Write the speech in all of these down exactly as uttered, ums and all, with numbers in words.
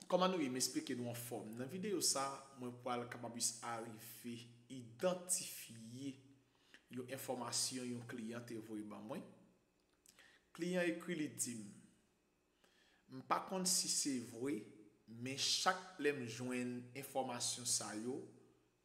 Kòman nou ye? M esplike nou anfòm. Nan videyo sa, mwen pral kapab jis arive idantifye yon enfòmasyon yon kliyan te voye ban mwen. Kliyan ekri, li di m, m pa konn si se vre, men chak lè m jwenn enfòmasyon sa yo,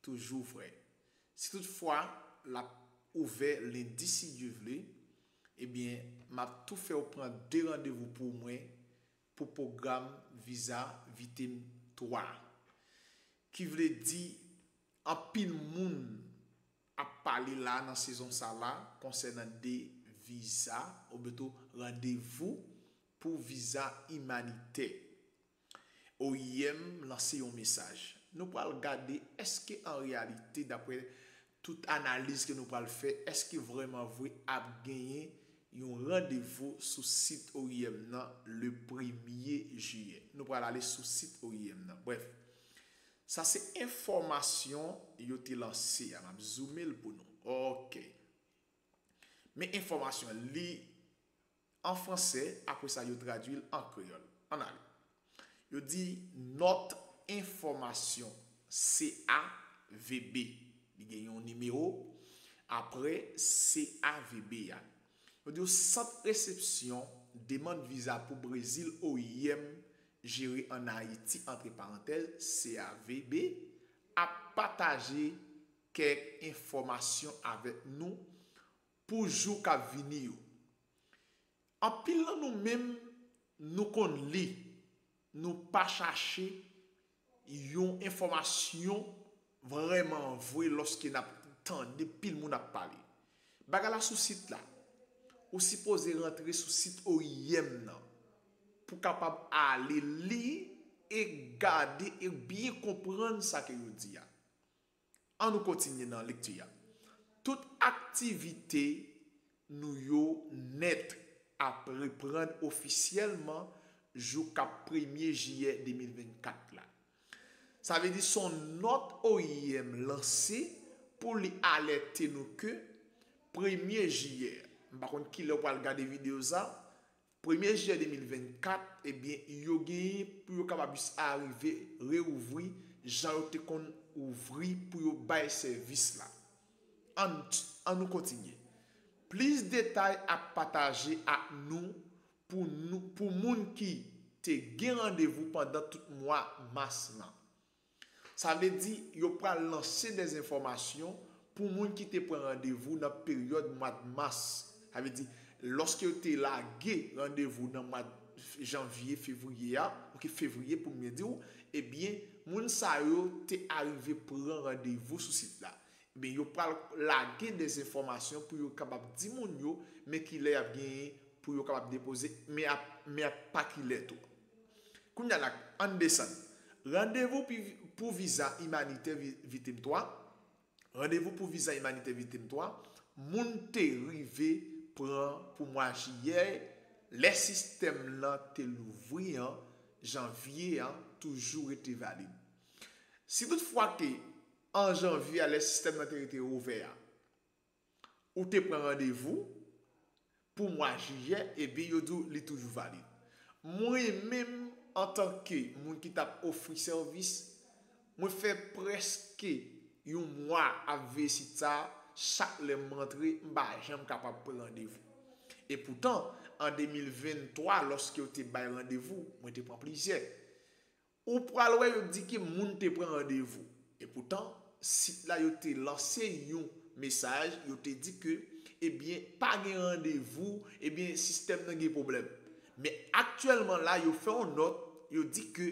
toujou vre. Si toutfwa l ap ouvè lendi, si Dye vle, ebyen, m ap tou fè w pran de randevou pou mwen pou pwogram viza Vitim twa. Ki vle di, anpil moun ap pale la nan sezon sa la konsènan de viza, oubyen tou randevou pou viza imanitè. O I M lanse yon mesaj. Nou pral gade èske an reyalite, daprè tout analiz ke nou pral fè, èske vrèman vre ap genyen yon randevou sou sit O I M nan le premye jiyè. Nou pral ale sou sit O I M nan. Brèf, sa se enfòmasyon yo te lanse a. M ap zoome l pou nou. Ok. Men enfòmasyon an, li an fransè, apre sa yo tradui l an kreyòl. Ann ale. Yo di nòt enfòmasyon C A V B. Li gen yon nimewo apre C A V B a. Yo di w sant resepsyon demann viza pou Brezil O I M jere ann Ayiti, antre parantèz, C A V B, ap pataje kèk enfòmasyon avèk nou pou jou k ap vini yo. Anpil nan nou menm, nou konn li, nou pa chache yon enfòmasyon vrèman vre lòske n ap tande pil moun ap pale. Bagay la sou sit la. Ou sipoze rantre sou sit O I M nan pou kapab ale li e gade e byen konprann sa ke yo di a. An nou kontinye nan lekti a. Tout aktivite nou yo nèt ap reprann ofisyèlman jou k ap premye jiyè de mil vennkat la. Sa vle di se yon nòt O I M lanse pou li alète nou ke premye jiyè, m pa konn kilè w pral gade videyo sa, premye jiyè de mil vennkat, ebyen, yo genyen pou yo kapab jis arive reouvri jan yo te konn ouvri pou yo bay sèvis la. Ann, ann nou kontinye. Plis detay ap pataje ak nou pou, nou, pou moun ki te gen randevou pandan tout mwa mas lan. Sa vle di, yo pral lanse dezenfòmasyon pou moun ki te pran randevou nan peryòd mwa mas. Sa vle di, lòske yo te lage randevou nan mwa janvye, fevriye a, oke, fevriye pou m byen di w, ebyen, moun sa yo te arive pran randevou sou sit la. Ebyen, yo pral lage dezenfòmasyon pou yo kapab di moun yo, men kilè y ap genyen pou yo kapab depoze, men ap, men ap pa kilè tou. Kounye a la, ann desann. Randevou pi, pou viza imanitè vi, Vitim twa. Randevou pou viza imanitè Vitim twa. Moun te rive pran pou mwa jiyè, lè sistèm lan te louvri an janvye an toujou rete valid. Si toutfwa ke an janvye a, lè sistèm lan te rete ouvè a, ou te pran randevou pou mwa jiyè, ebyen, yo di w li toujou valid. Mwen menm, antanke moun ki t ap ofri sèvis, mwen fè prèske yon mwa ap veye sit sa a, chak lè m rantre, m pa janm kapab pran randevou. Epoutan, an de mil venntwa, lòske yo te bay randevou, mwen te pran plizyè. Ou pral wè yo di ke moun te pran randevou. Epoutan, sit la yo te lanse yon mesaj, yo te di ke, ebyen, pa gen randevou, ebyen, sistèm nan gen pwoblèm. Men aktyèlman la, yo fè yon nòt, yo di ke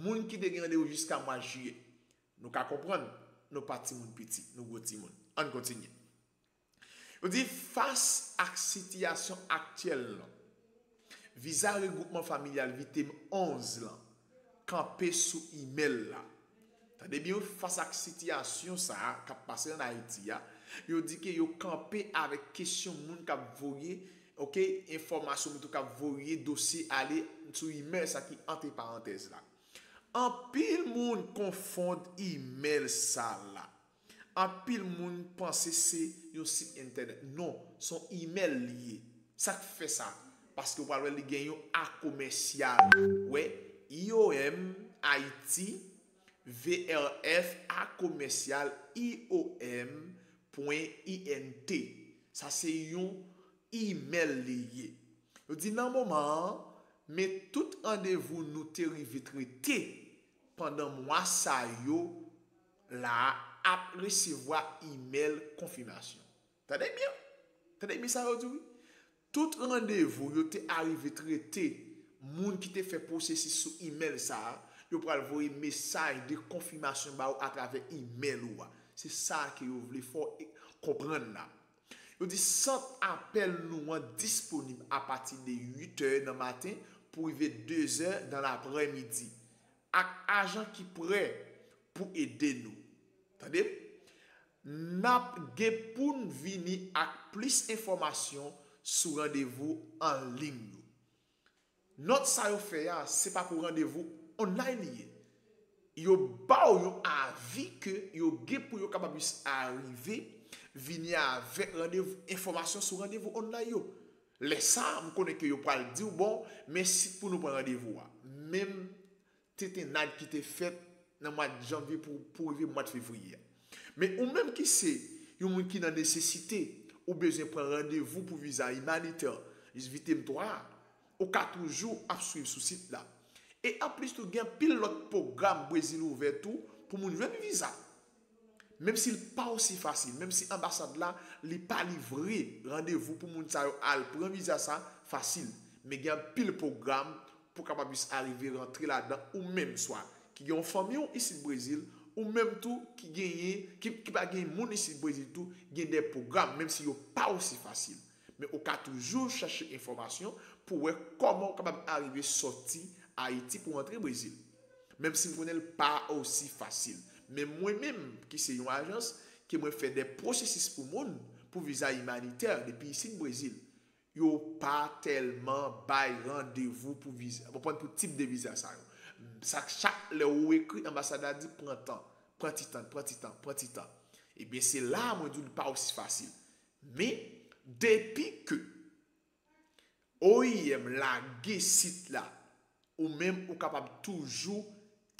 moun ki te gen randevou jiska mwa jiyè. Nou ka konprann, nou pa timoun piti, nou gwo timoun. Ann kontinye. Yo di, fas ak sitiyasyon aktyèl lan, viza regwoupman familyal Vitim onz lan kanpe sou imèl la. Tande byen wi, fas ak sitiyasyon sa a k ap pase ann Ayiti a, yo di ke yo kanpe avèk kesyon moun k ap voye, oke, enfòmasyon, moun tou k ap voye dosye ale sou imèl sa ki antre parantèz la. Anpil moun konfonn imèl sa la. Anpil moun panse se yon sit entènèt. Non, se yon imèl li ye. Sa k fè sa? Paske w pral wè li gen yon A komèsyal. Wè, I O M, Haiti, V R F A commercial I O M point I N T. Sa se yon imèl li ye. Yo di nan moman an, men tout randevou nou te rive trete pandan mwa sa yo la a ap resevwa imèl konfimasyon. Tande byen, tande byen sa yo di wi. Tout randevou yo te arive trete, moun ki te fè pwosesis sou imèl sa a, yo pral voye mesaj de konfimasyon ba ou atravè imèl ou a. Se sa ke yo vle fè w konprann la. Yo di sant apèl nou an disponib apati de uit è nan maten pou rive de zè dan laprèmidi, ak ajan ki prè pou ede nou. Tande? N ap gen pou n vini ak plis enfòmasyon sou randevou an liy yo. Nòt sa yo fè a, se pa pou randevou online li ye. Yo ba w yon avi ke yo gen pou yo kapab jis arive vini avèk randevou, enfòmasyon sou randevou online yo. Lè sa a, m konnen ke yo pral di w, bon, men sit pou nou pran randevou a. Menm tentennad ki te fèt nan mwa janvye pou, pou rive mwa fevriye a. Men ou menm ki se yon moun ki nan nesesite, ou bezwen pran randevou pou viza imanitè, vitem twa a, ou ka toujou ap swiv sou sit la. E anplis tou, gen anpil lòt pwogram Brezil ouvè tou pou moun jwenn viza. Menm si l pa osi fasil, menm si anbasad la, li pa livre randevou pou moun sa yo al pran viza sa fasil, men gen anpil pwogram pou kapab jis arive rantre ladan ou menm swa ki gen yon fanmi w isit Brezil, ou menm tou ki genyen, ki, ki pa gen moun isit Brezil tou, gen de pwogram, menm si yo pa osi fasil. Men ou ka toujou chache enfòmasyon pou wè kòman ou kapab arive sòti Ayiti pou antre Brezil. Menm si m konnen l pa osi fasil. Men mwen menm, ki se yon ajans, ke mwen fè de pwosesis pou moun, pou viza imanitè depi isit Brezil, yo pa tèlman bay randevou pou viza, konprann, pou tip de viza sa yo. Sa, chak lè ou ekri, anbasad la di pran tan, pran ti tan, pran ti tan, pran ti tan. Ebyen, se la mwen di w li pa osi fasil. Men, depi ke O I M lage sit la, ou menm ou kapab toujou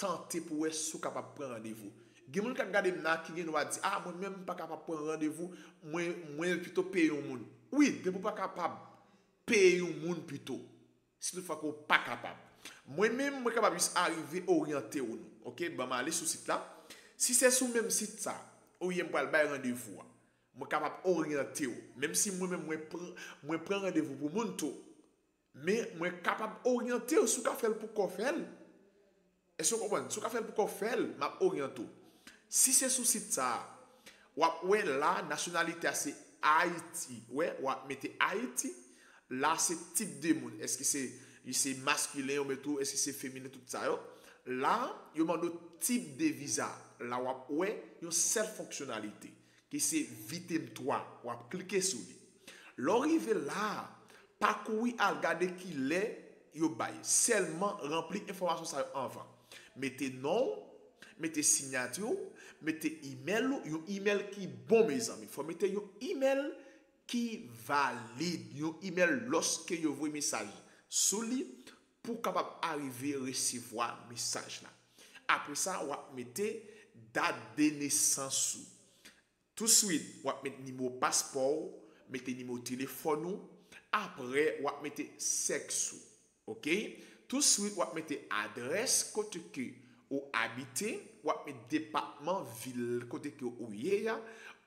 tante pou wè si w kapab pran randevou. Gen moun k ap gade m la ki gen dwa di, a, mwen menm m pa kapab pran randevou, mwen, mwen pito peye yon moun. Wi, depi w pa kapab peye yon moun pito, si toutfwa ke w pa kapab. Mwen menm, mwen kapab jis arive oryante w nou. Oke, ban m ale sou sit la. Si se sou menm sit sa, O I M pral bay randevou a, mwen kapab oryante w. Menm si mwen menm mwen pran, mwen pran randevou pou moun tou, men mwen kapab oryante w si w ka fè l pou kò w fè l. Èske w konprann? Si w ka fè l pou kò w fè l, m ap oryante w. Si se sou sit sa a, w ap wè la, nasyonalite a se Ayiti. Wè, w ap mete Ayiti. La, se tip de moun. Èske se, se maskilen, yo mete w, èske se feminen, tout sa yo. La, yo mande w tip de viza. La, w ap wè yon sèl fonksyonalite, ki se Vitem twa. W ap klike sou li. Lè w rive la a, pa kouri al gade kilè yo bay. Sèlman ranpli enfòmasyon sa yo anvan. Mete non w, mete siyati w, mete imèl ou, yon imèl ki bon, mezanmi. Fò w mete yon imèl ki valid, yon imèl lòske yo voye mesaj sou li pou w kapab arive resevwa mesaj la. Apre sa, w ap mete dat de nesans ou. Touswit, w ap met nimewo paspò w, mete nimewo telefòn ou, apre w ap mete sèks ou. Oke? Touswit, w ap mete adrès kote ke ou abite, w ap met depatman, vil kote ke ou ye a,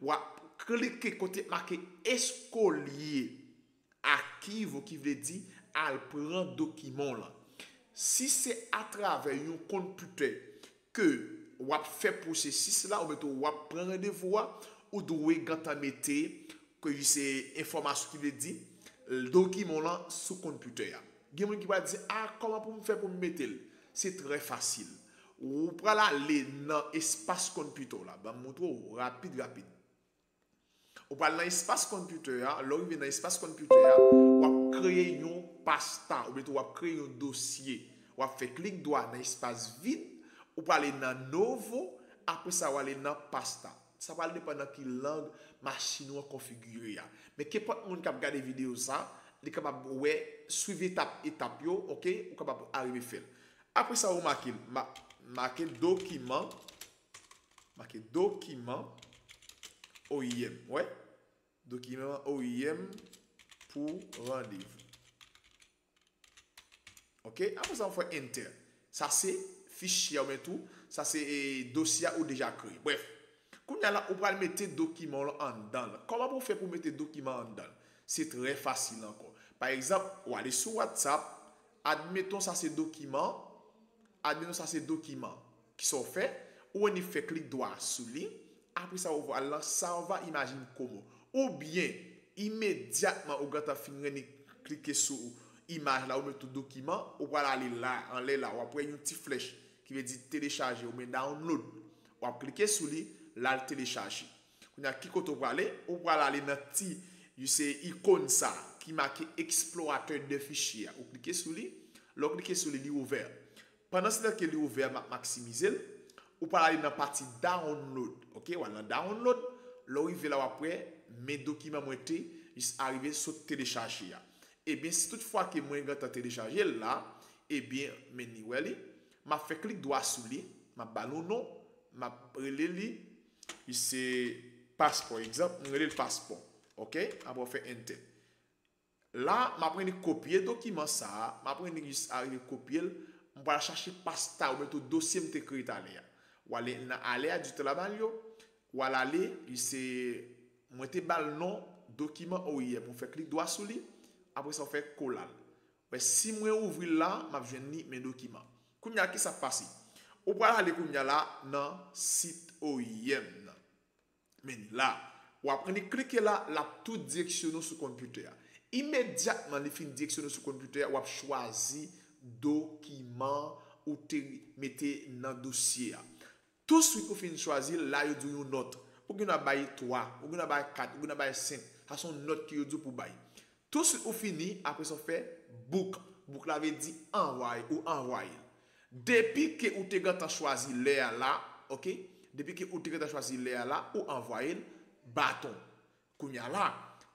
w ap klike kote make eskolye akivo, ki vle di al pran dokiman w lan. Si se atravè yon konpitè ke w ap fè pwosesis la, oubyen tou w ap pran randevou a, ou dwe gentan mete ke se enfòmasyon, ki vle di dokiman w lan sou konpitè a. Gen moun ki pral di, a, kòman pou m fè pou m mete l? Se trè fasil. Ou pral ale nan espas konpitè w la. Ban m montre w rapid, rapid. Ou pral nan espas konpitè a, lè w rive nan espas konpitè a, w ap kreye yon pasta, oubyen tou w ap kreye yon dosye. W ap fè klik dwa nan espas vid, ou prale nan novo, apre sa w ale nan pasta. Sa pral depann nan ki lang machin ou an konfigire a. Men kenpòt moun k ap gade videyo sa, li kapab wè, swiv etap, etap yo, oke, ou kapab arive fè l. Apre sa, ou make l. Ma-, make dokiman, make dokiman O I M, wè, dokiman O I M pou randevou. Ok, apre sa, w fè enter. Sa se fichye a, oubyen tou, sa se e, dosye a ou deja kreye. Brèf, kounye a la, ou pral mete dokiman w lan anndan l. Kòman pou w fè pou w mete dokiman anndan l? Se trè fasil ankò. Pa egzanp, w ale sou WhatsApp, admeton sa se dokiman, admeton sa se dokiman. Kisa w fè? Ou annik fè klik dwa sou li, apre sa ou al nan Salva Imagem Como. Oubyen, imedyatman ou gentan fin annik klike sou imaj la, ou mete dokiman, ou pral ale la, anlè la, w ap wè yon ti flèch ki vle di telechaje oubyen download. W ap klike sou li, l al telechaje. Kounye a, ki kote w prale? Ou pral ale nan ti, you see, ikòn sa ki make explorateur de fichier a. Ou klike sou li. Lè w klike sou li, li ouvè. Pandan se tan ke li ouvè, m ap maksimize l. Ou pral ale nan pati download. Ok, w al nan download. Lè w rive la, w ap wè men dokiman mwen te jis arive sot telechaje a. Ebyen, si tout fwa ke mwen gentan telechaje l la, ebyen, men ni wè li. M ap fè klik dwa sou li. M ap ba l yon non. M ap rele li. Li se paspò, egzanp, m rele l paspò. Ok? Apre w fè enter. La, m ap annik kopye dokiman sa a, m ap annik jis arive kopye l, m pral chache pasta oubyen tou dosye m te kreye talè a. W ale nan ale a di travail yo, w al ale, li se, mwen te ba l non dokiman O I M, ou fè klik dwa sou li, apre sa w fè kolal. Wè, si mwen ouvri l la, m ap jwenn li, men dokiman. Kounye a, kisa k pase? Ou pral ale kounye a la nan sit O I M nan. Men la, w ap annik klike la, l ap tou direksyone w sou konpitè a. Imedyatman li fin direksyone w sou konpitè a, w ap chwazi dokiman ou te mete nan dosye a. Touswit ou fin chwazi l, la yo di w yon nòt. Ou gen dwa bay twa, ou gen dwa bay kat, ou gen dwa bay senk. Sa se yon nòt ke yo di w pou w bay. Touswit ou fini, apre sa w fè book. Book la vle di anvwaye, ou anvwaye l. Depi ke ou te gentan chwazi lè a la, ok? Depi ke ou te gentan chwazi lè a la, ou anvwaye l, baton. Kounye a la,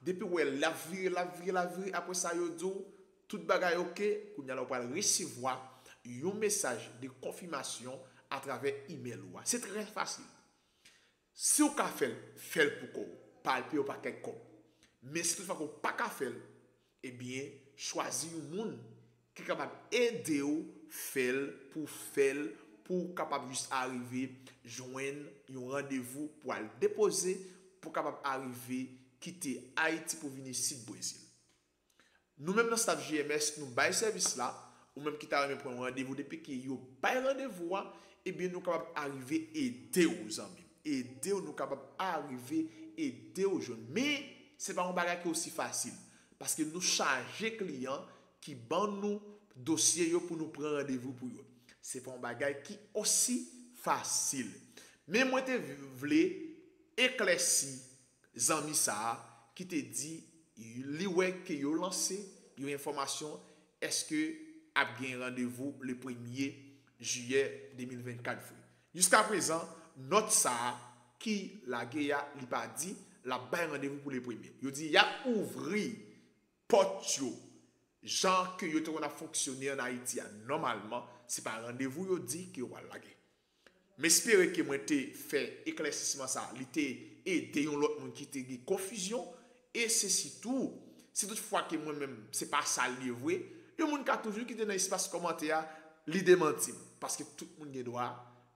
depi w wè l ap vire, l ap vire, l ap vire, apre sa yo di w tout bagay ok, kounye a la ou pral resevwa yon mesaj de konfimasyon atravè imèl ou a. Se trè fasil. Si w ka fè l, fè l pou kò w. Palpe yon pakèt kòb. Men si toutfwa ke w pa ka fè l, ebyen, chwazi yon moun ki kapab ede w fè l, pou w fè l, pou w kapab jis arive jwenn yon randevou pou al depoze, pou w kapab arive kite Ayiti pou vini isit Brezil. Nou menm nan staff J M S, nou bay sèvis la. Ou menm ki ta renmen pran yon randevou, depi ke yo bay randevou a, ebyen, nou kapab arive ede w, zanmi m. Ede w, nou kapab arive ede w jwenn. Men, se pa yon bagay ki osi fasil. Paske nou chaje kliyan ki ban nou dosye yo pou nou pran randevou pou yo. Se pa yon bagay ki osi fasil. Men mwen te vle eklèsi zanmi sa a ki te di li wè ke yo lanse yon enfòmasyon, èske ap gen randevou le premye jiyè de mil vennkat vre. Jiskaprezan, nòt sa a ki lage a, li pa di l ap bay randevou pou le premye. Yo di y ap ouvri pòt yo jan ke yo te konn ap fonksyone ann Ayiti a. Nòmalman, se pa randevou yo di ke yo pral lage. M espere ke mwen te fè eklèsisman sa, li te ede yon lòt moun ki te gen konfizyon, e se sitou, si tout fwa ke mwen menm, se pa sa l ye vre, yon moun ka toujou kite nan espas kòmantè a, li demanti m, paske tout moun gen dwa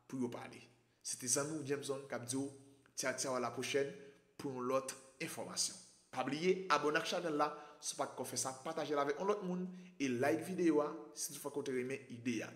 pou yo pale. Se te zanmi w Jameson k ap di w, tchaw tchaw, a la pwochèn pou yon lòt enfòmasyon. Pa bliye, abòne ak chanèl la, si w pa t ko fè sa, pataje l avèk yon lòt moun, e like videyo a, si tout fwa ke w te renmen ide a.